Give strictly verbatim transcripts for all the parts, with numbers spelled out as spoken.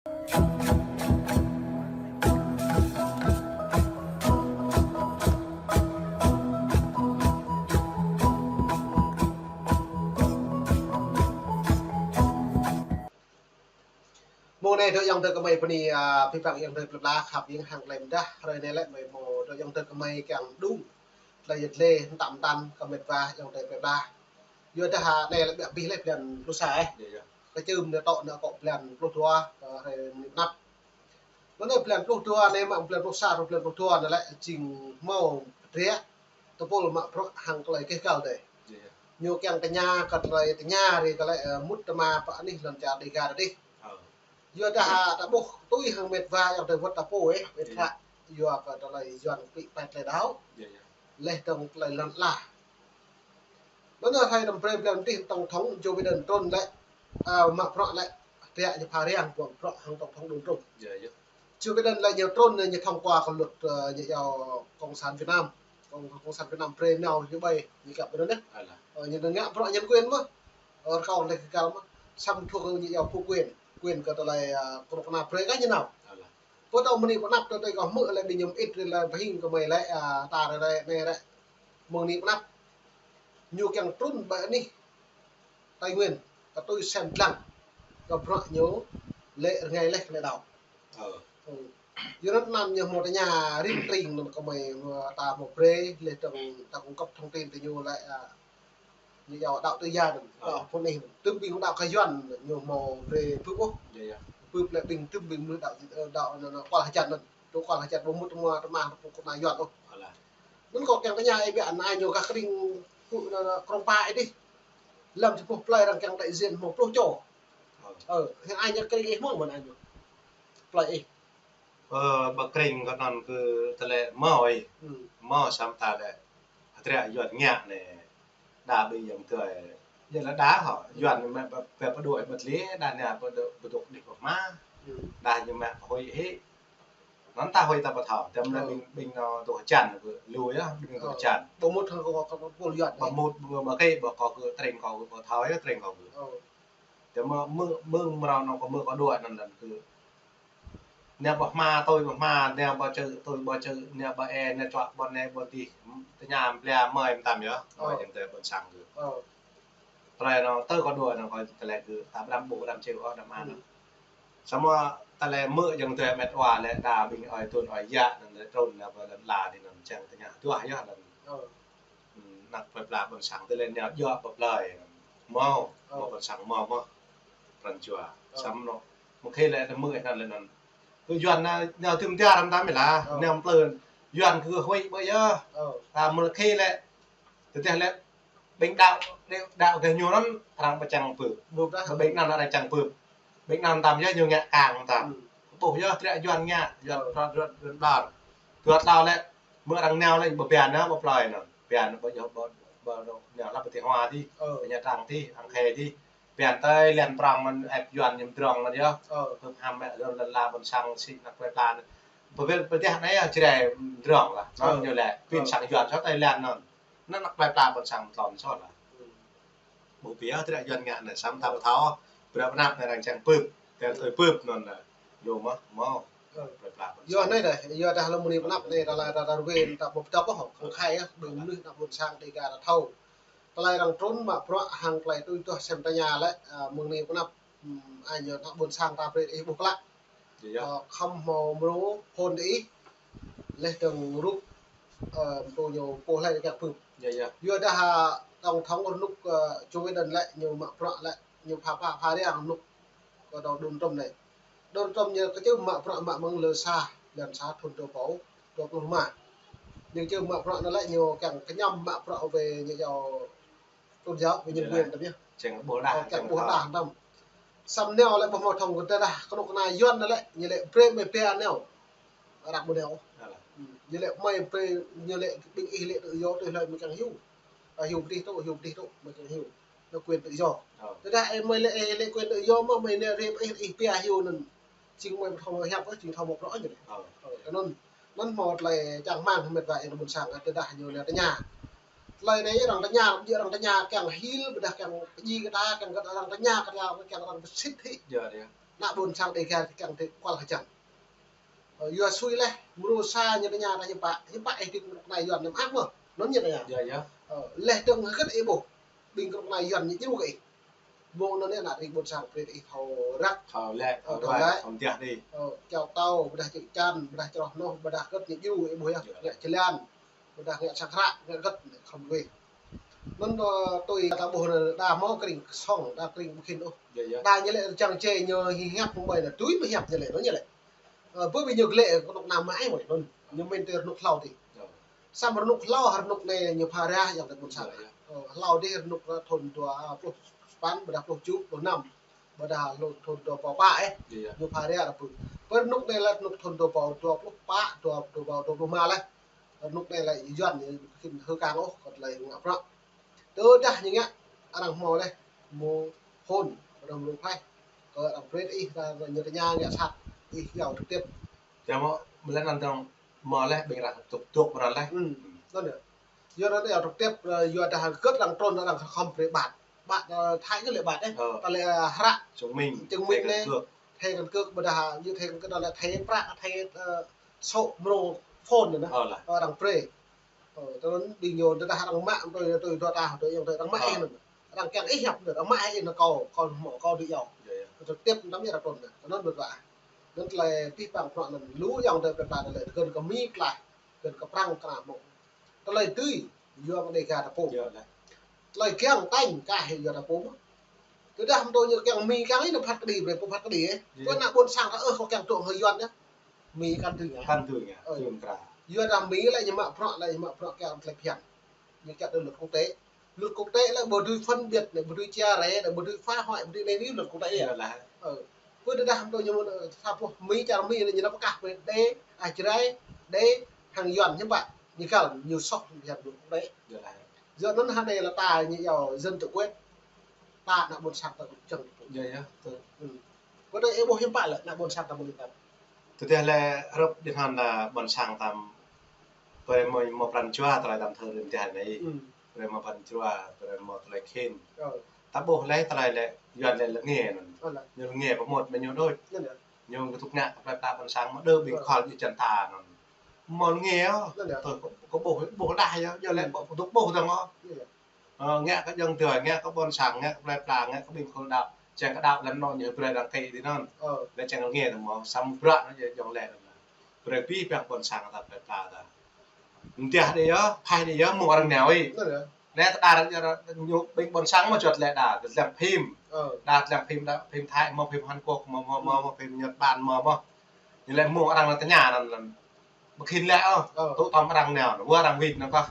Mông anai dŏ ayŏng adơi gơmơi bơni, a, pơpă ayŏng adơi plơi pla khăp hing hăng tơlơi mơdah, hrơi anai lĕ mơi hmâo dŏ ayŏng adơi gơmơi kiăng đung tơlơi yet lĕ hơtăm tăm kơ met wa ayŏng adơi plơi pla. Yua dah, a, anai lĕ ƀiă abih lĕ blan pluh sa, ơ. Yă, yă. Kơ čưm anai tŏ anai akŏ blan pluh dua, ơ, hrơi anai anăp. Mơ̆ng anai blan pluh dua anai mă blan pluh sa truh blan pluh dua anai lĕ jing hmâo hơdră tơpul mă bruă hăng tơlơi keh kăl dêh. Yă, yă. Ñu kiăng tơña kơ tơlơi tơña ri kơ lĕ, ơ, mŭt tơma pơ anih lŏn čar Dega adih. Ơ. Yua dah, a, ta ƀuh tui hăng met wa ayŏng adơi wơ̆t ta pô, ơ, met wa. Yua kơ tơlơi Yuan pĭ pĕt tơlơi đaŏ. Yă, yă. Leh dơ̆ng tơlơi lŏn ala. Mơ̆ng anai hrơi năm brơi blan dih tổng thống Joe Biden trŭn lĕ, a, mă bruă lĕ, hơdră ñu pha riăng bruă hăng tổng thống Donald Trump. Yă, yă. Joe Biden lĕ ñu trŭn ñu thông qua kơ luật, ơ, ñu yua Cộng sản Việt Nam. Cộng, Cộng sản Việt Nam brơi nao ñu ƀơi, ñu kăp ƀơi anŭn. Ơ, ñu ngă bruă nhân quyền mơ̆n. Ơ, rơkâo lĕ kơ kăl mơ̆n. Samơ̆ thuộc ñu yua phủ quyền. Quyền kơ tơlơi, ơ, kơnuk kơna brơi kơ ñu nao. Pơtô mơni pơnăp tơ tơi kơ hmư̆ lĕ ƀing ñu mơit ri lĕ pơhing kơ mơi lĕ, a, ta ră ră anai ră. Mơni pơnăp. Ñu kiăng trŭn ƀơi anih Tây Nguyên, kơ tui sem lăng, kơ bruă ñu lĕ rơngai leh kơ lĕ đaŏ. Ơ. Yua anŭn anăn ñu hmâo tơña rin tring anŭn kơ mơi, ơ, ta hmâo brơi, leh dơ̆ng ta cung cấp thông tin tơ ñu lĕ, a, ñu yua đaŏ tơ ya anŭn, đaŏ phŭn ih anŭn. Tơm ƀing đaŏ kơ Yuan ñu hmâo brơi bưp ôh. Yă, yă. Bưp lĕ ƀing tơm ƀing mơnuih đaŏ, ơ, đaŏ anŭn, anŭn kual hơjăn anŭn. Tơ kual hơjăn ƀu mŭt tơma tơma ƀu kơna Yuan ôh. Alah. Anŭn kâo kiăng tơña ih biă anai ñu gah kơring, ơ, krong pa ih dih. Lăm čơpŭh plơi arăng kiăng đại diện hmâo pluh čô. Ơ. Ơ, hăng ai ñu kơring ih hmâo mơ̆n ai ñu. Plơi ih. Ơ, ƀă kơring kơ anŭn kơ tơlơi hmâo ih. Hmâo samơ̆ ta lĕ hơdră Yuan ngă anai. Đa ƀing ayŏng adơi. Yua lĕ đa hŏ, Yuan mă pơ, pơ, pơđuaĭ mơ̆t lĕ, đa anai pơđu-, pơdŏk đih pơhma. Đa ñu mă pơhuĭ hĭ. Anŭn ta huĭ ta ƀu thâo, tơm lĕ ƀing, ƀing anŭn tŭ hơjăn kơ lu yơh, ƀing anŭn tŭ hơjăn. Ƀu mŭt hăng kơ, kơ, kơ pul Yuan. Ƀu mŭt, ƀu mă kơ, ƀu kơ kơ tring kơ, ƀu thâo yơh tring kơ. Tơm mơ̆, mơ̆, mơ̆ng mrâo anŭn kơ mơ̆ kơ đuaĭ anŭn lĕ kơ. Anai pơhma tui pơhma, anai pơčơ̆ tui pơčơ̆, anai pơ-e, anai čuă ƀôn anai ƀôn dih, tơña plơi mơi mơtam yơh, mơi ayŏng adơi ƀôn sang kơ. Plơi anŭn tơ kơ đuaĭ anŭn kơ tơlơi kơ ta ƀram ƀu ƀram čeu ôh đam an. Samơ̆ tơlơi mơ̆ ayŏng adơi met wa lĕ đa ƀing ơi tuan ơi yă anŭn lĕ trŭn anŭn pơ lŏn ala dih anŭn čang tơña duah yơh anŭn. Ơ. Hm, anăp plơi pla ƀôn sang tơlơi anai djơ̆ pơ plơi. Hmâo, hmâo ƀôn sang hmâo mơ̆n. Pran jua. Samơ̆ anŭn. Mơ̆ng khĭ lĕ anŭn mơ̆ anŭn lĕ anŭn. Kơ Yuan anai, anai tơm tiar ram tam mĭ lah. Anai plơi. Yuan kơ huĭ ƀơi yơh. Ta mơ̆ng khĭ lĕ. Tơdah lĕ ƀing đaŏ, đaŏ kơ ñu anŭn arăng pơčang bưp. Ƀing anŭn arăng čang bưp. Ƀing anŭn tam yơh ñu ngă kang tam. Ƀuh yơh trĕ Yuan ngă, Yuan, Yuan, Yuan, Yuan đar. Dua tlâo lĕ, mơ̆ arăng nao lĕ ƀu biă nao ƀu plơi anŭn. Biă anŭn ƀu yơh ƀu, ƀu, ƀu, nao lăp ƀu ti hua ti, ƀu Nha Trang ti, An Khê ti. Biă tơi lĕ prong mơ̆n ĕp Yuan ñu mơdrŏng mơ̆n yơh. Hưp ham mĕ lŏn la ƀôn sang sĭ anăp plơi pla anŭn. Ƀu biă, ƀu biă anai yơh Jrai mơdrŏng lah. Anŭn ñu lĕ, ƀing sang Yuan soh tơi lĕ anŭn. Anŭn anăp plơi pla ƀôn sang mơtlŏn soh lah. Ƀu biă trĕ Yuan ngă anai samơ̆ ta ƀu thâo. Bruă pơnăp anai arăng čang bưp. Tơl tui bưp anŭn anai. Lu mơ̆, hmâo. Plơi pla ƀôn sang. Yua anai dêh, yua dah lăm mơni pơnăp anai, ta la, ta, ta ruai, ta ƀu pơdŏp ôh, kơ khai yơh, ƀing mơnuih anăp ƀôn sang Dega ta thâo. Tơlơi arăng trŭn mă bruă hăng tơlơi tui tuh sem tơña lĕ, a, mơni pơnăp, hm, ai ñu anăp ƀôn sang ta brơi ih ƀuh klă. Ơ, khŏm hmâo mrô phôn tơ ih, leh dơ̆ng rup, ơ, mtô ñu pô hlơi kơ bưp. Yua dah, a, tổng thống rơnŭk, ơ, Joe Biden lĕ ñu mă bruă lĕ ñu pha, pha, pha riăng rơnŭk kơ Donald Trump anai. Donald Trump ñu kơ čưm mă bruă mă mơ̆ng lơ sa, blan sa thŭn dua rơbâo dua pluh rơma. Ñu čưm mă bruă anŭn lĕ ñu kiăng kơñăm mă bruă wai ñu yua tôn giáo wai nhân quyền tam yơh. Kiăng ƀuh đah, kiăng ƀuh đah tam. Samơ̆ nao lĕ ƀu hmâo thŏng kơ tơdah kơnuk kơna Yuan anŭn lĕ, ñu lĕ brơi mơi pia nao. Arăng ƀu nao. Ñu lĕ mơi brơi, ñu lĕ ƀing ih lĕ tự do tui hlơi mơi kiăng hyu. A, hyu pơdih tŭ, hyu pơdih tŭ, mơi kiăng hyu. Anŭn quyền tự do. Tơdah ih mơi lĕ, ih lĕ quyền tự do mơ̆ mơi nao ri ih, ih pia hyu anŭn. Jing mơi ƀu thâo mă hiăp, jing thâo mă bruă ñu. Ơ, anŭn, anŭn hmâo tơlơi čang rơmang met wa ih ƀôn sang, tơdah ñu nao tơña. Tơlơi anai arăng tơña, ƀu djơ̆ arăng tơña kiăng hil, ƀôdah kiăng pơdjai kơ ta, kiăng kơ arăng tơña kơ ta, kiăng arăng pơsĭt hĭ. Yơh, yơh. Ană ƀôn sang Dêga kiăng tơkual hơjăn. Ơ, yua sui laih, mrô sa ñu tơña ta hiư̆m pă, hiư̆m pă ih dŏ kơnuk kơna Yuan anăm ăt mơ̆. Anŭn ñu tơña. Yơh, yơh. Ơ, laih dơ̆ng hơget ih ƀuh. Ƀing kơnuk kơna Yuan ñu djru kơ ih. Mơ̆ng anŭn ană ƀing ƀôn sang brơi ih thâo răk. Thâo lĕ, thâo thâo lĕ, thâo mơtiah đi. Ơ, kiao tâo, ƀôdah čư̆ čan, ƀôdah čroh noh, ƀôdah hơget ñu djru ih ƀuh yơh. Yơh. Ngă jơlan. Ƀôdah ngă sang hră, ngă hơget, khŏm wĕh. Anŭn, ơ, tui ta ƀuh anai đa hmâo kring song, đa kring ƀu khĭn ôh. Yơh, yơh. Đa ñu lĕ čang čê ñu hiăp mơ̆ng ƀai anai tui mơ̆ hiăp ñu lĕ, anŭn ñu lĕ. Ơ, bơ ƀing ñu glĕ kơnuk kơna mă ai mơ̆, anŭn ñu mĭn tui rơnŭk hlâo tih. Yơh. Samơ̆ rơnŭk hlâo hă rơnŭk anai ñu pha ra yơh tơ ƀôn sang. Yơh, yơh. Ơ, hlâo dih rơnŭk thun dua pluh sapăn, ƀôdah pluh tơjuh, pluh năm. Ƀôdah thun dua rơbâo pă, ơ. Yơh, yơh. Ñu pha ra rơbâo. Pơ rơnŭk anai lĕ rơnŭk thun dua rơbâo dua pluh pă, dua, dua rơbâo dua pluh rơma laih. Rơnŭk anai lĕ Yuan ñu khĭn hơkang ôh, kơ tơlơi ngă bruă. Tơdah ñu ngă, arăng hmâo laih, mơ̆ hôn, arăng mơ̆ phaih, kơ arăng brơi ih, arăng ñu tơña ngă sat, ih iâu trực tiếp. Yơh mơ̆, mơ̆ lĕ anŭn dơ̆ng, mơ̆ laih, ƀing arăng tŭk tŭk mơ̆ laih. Ư, anŭn yơh. Yua anŭn iâu trực tiếp, ơ, yua dah hơget arăng trŭn, arăng khŏm brơi ƀat. Ƀat, ơ, Thái kơ lĕ ƀat, ơ. Ơ. Ta lĕ, ơ, hră. Chứng minh. Chứng minh anai. Thẻ căn cước. Thẻ căn cước, ƀôdah, ñu thẻ căn cước anŭn lĕ thẻ prăk, thẻ, ơ, số mrô phone anŭn. Ơ, lah. Ơ, arăng brơi. Ơ, tơl anŭn ƀing ñu tơdah arăng mă, tui, tui dua ta, tui yơh, tui arăng mă ih anŭn. Arăng kiăng ih hiăp anŭn, arăng mă ih anŭn kâo, kâo hmâo, kâo dŏ iâu. Yơh, yơh. Kâo trực tiếp anŭn yơh ră trŭn anŭn. Tơl anŭn ƀu djơ̆. Anŭn tơlơi pih pang bruă anŭn. Lu ayŏng adơi plơi pla tơlơi, gơ̆n kơ Mi klaih, gơ̆n kơ Prăng kơnang mơ̆n. Tơlơi tui, yua mơ̆ng Dêga ta pô. Yơh, lah. Tơlơi kiăng tañ kah yua ta pô mơ̆n. Tơdah mơ̆ tui ñu kiăng Mi kiăng ih anŭn phat kơđi, brơi pô phat kơđi, ơ. Yơh. Pơ ană ƀôn sang ta, ơ, kâo kiăng dŏ hăng Yuan yơh. Mi kăn tui ngă. Kăn tui ngă, ơ, tui mơkra. Yua dah Mi lĕ ñu mă bruă, lĕ ñu mă bruă kiăng tơlơi phiăn. Ñu kiăng tui luật quốc tế. Luật quốc tế lĕ ƀu dưi phân biệt, lĕ ƀu dưi chia rẽ, lĕ ƀu dưi phá hoại, ƀu dưi anai anai luật quốc tế yơh. Yơh lah. Ơ. Pơ tơdah mơ̆ tui ñu mơ̆n, ơ, sa boh Mi čar Mi lĕ ñu nao pơkah brơi Đê, a, Jrai, Đê, hăng Yuan hiư̆m pă. Ñu kăl, ñu soh hiăp luật quốc tế. Yơh lah. Yua anŭn hơnai lĕ ta ñu iâu dân tự quyết. Ta ană ƀôn sang ta ƀu čang. Yơh, yơh, tui. Ư. Kơ tơlơi ih ƀuh hiư̆m pă lĕ ană ƀôn sang ta mơ̆ng anai. Tơdah lĕ hrup dih anŭn, ơ, ƀôn sang ta brơi mơ̆, mơ̆ pran jua tơlơi tam thơ rơ̆n tih anai. Ư. Brơi mơ̆ pran jua, brơi mơ̆ tơlơi khĭn. Ơ. Ta ƀuh lĕ tơlơi lĕ, Yuan lĕ lơnge anŭn. Ơ lah. Ñu lơnge pơmŭt mơ̆ ñu đôč. Anŭn yơh. Ñu kơtŭk ngă kơ plơi pla ƀôn sang mơ̆ đơ ƀing khol ñu čan ta anŭn. Mơ̆ lơnge ôh. Anŭn yơh. Tui kơ, kơ ƀuh, ƀuh đah yơh, yơh lĕ, ư, kơ ƀuh, ƀuh dơ̆ng ôh. Yơh. Ơ, ngă kơ ayŏng adơi, ngă kơ ƀôn sang, ngă kơ plơi pla, ngă kơ ƀing khul đaŏ. Čang kơ đaŏ lăm anŭn ñu brơi arăng tĭ tui anŭn. Ơ. Lĕ čang lơnge tơ mơ̆, samơ̆ bruă anŭn yơh ayŏng lĕ anŭn. Brơi pih pang ƀôn sang ta plơi pla ta. Mơtiah đĭ yơh, phaih đĭ yơh, mơ̆ng arăng nao ih. Anŭn yơh. Lĕ ta đa arăng ñu ƀing ƀôn sang mơ̆ juăt lĕ đa, tơlăng phim. Ơ. Đa tơlăng phim đa, phim Thái, mơ̆ phim Hàn Quốc, mơ̆, mơ̆, mơ̆, mơ̆ phim Nhật Bản, mơ̆, mơ̆. Ñu lĕ mơ̆ng arăng nao tơña anŭn, anŭn. Ƀu khĭn lĕ ôh. Ơ. Tŭ tơm arăng nao, wơ̆t arăng wĭt anŭn kơh.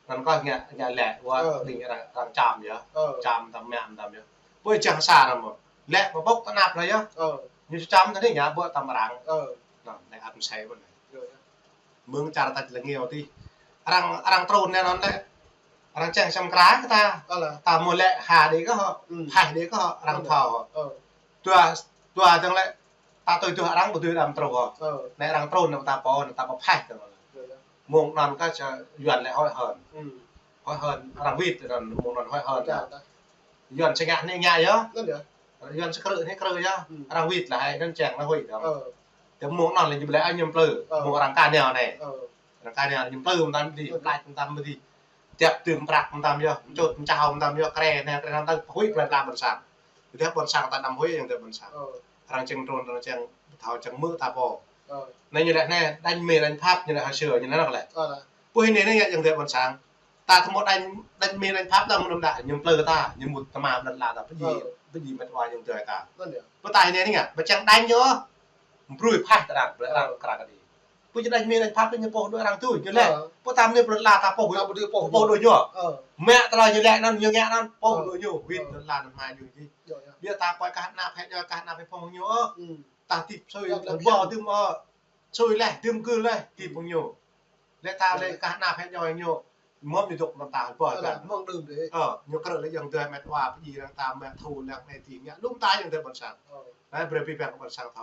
Anŭn kơh ngă, ngă lĕ, wơ̆t, ơ, ƀing arăng, arăng čăm yơh. Ơ. Čăm tơm mă tơm yơh. Ƀu čang sa anŭn mơ̆. Lĕ pơpŭk tơnap lĕ yơh. Ơ. Ñu čăm tơdơi ngă ƀu tơm arăng. Ơ. Anŭn, lĕ ăt mơsĕ ƀu anai. Yơh, yơh. Mơ̆ng čar ta lơnge ôh tih. Arăng, arăng trŭn anai anŭn lĕ. Arăng čang čăm kra kơ ta. Ơ lah. Ta mơ̆ lĕ ha đĭ kơ hŏ. Ư. Phaih đĭ kơ hŏ, arăng thâo hŏ. Ơ. Dua, dua dơ̆ng lĕ. Ta tui dua arăng ƀu dưi đăm truh ôh. Ơ. Anai arăng trŭn anŭn ta pô, anŭn ta pô phaih tơ. Yơh, yơh. Mơ̆ng anŭn kơ čar Yuan lĕ hôi hơ̆n. Ư. Hôi hơ̆n arăng wĭt anŭn, mơ̆ng anŭn hôi hơ̆n. Yơh, yơh. Yuan čang ngă anai ngă yơh. Anŭn yơh. Yuan čang krư̆ anai krư̆ yơh. Ư. Arăng wĭt lah hai anŭn čang anŭn huĭ dơ̆ng. Ơ. Tơ mơ̆ng anŭn lĕ ñu ƀu lĕ ai ñu plư. Ơ. Mơ̆ng arăng ka nao anai. Ơ. Arăng ka nao ñu plư mơtam đĭ, ơ, plač mơtam đĭ. Tiăp tơm prăk mơtam yơh, mơčut mơčao mơtam yơh, kre anai, kre anŭn ta huĭ plơi pla ƀôn sang. Tơdah ƀôn sang ta anăm huĭ ayŏng adơi ƀôn sang. Ơ. Arăng čang trŭn, arăng čang thâo čang mơ̆ ta pô. Ơ. Anai ñu lĕ anai, đánh Mi đánh Pháp, ñu lĕ hơsơ, ñu lĕ anŭn lĕ. Ơ. Ƀu hĭ anai anai ayŏng adơi ƀôn sang. Ta tơmŭt đánh, đánh Mi đánh Pháp lăm mơnam đa, ñu plư ta, ñu mŭt tơma lăn la ta, pơdjai, ơ, pơdjai met wa ayŏng adơi ta. Anŭn yơh. Pơtă anai anai ngă, ƀu čang đánh ñu. Brơi phaih tơ arăng, brơi arăng, ơ, kra kơ đĭ. Ƀu čang đánh Mi đánh Pháp ñu pô đuaĭ arăng tui, ñu lĕ. Ơ. Pơtă anai plơi pla ta pô, ta ƀu dưi pô, pô đuaĭ ñu. Ơ. Mă tơlơi ñu lĕ anŭn ñu ngă anŭn, pô, ơ, đuaĭ ñu, wĭt, ơ, lăn la anŭn mai ñu dih. Yơh, yơh. Biă ta pơai kah ană phe ñu, kah ană phe phung ñu, ơ. Ư. Ta tĭp sui, yơh, lĕ ƀu dưi mơ̆. Sui leh, dưm gưl leh, tĭp phung ñu. Lĕ ta lĕ kah ană phe ñu ñu. Mơ̆ ñu dŏ mơtam ta ƀu dưi. Ơ, mơ̆ng đưm đĕ. Ơ, ñu krư̆ lĕ ayŏng adơi met wa, pơdjai arăng ta mă thu lăng anai ti ngă. Lŭm ta ayŏng adơi ƀôn sang. Ơ. Anai brơi pih pang ƀôn sang ta.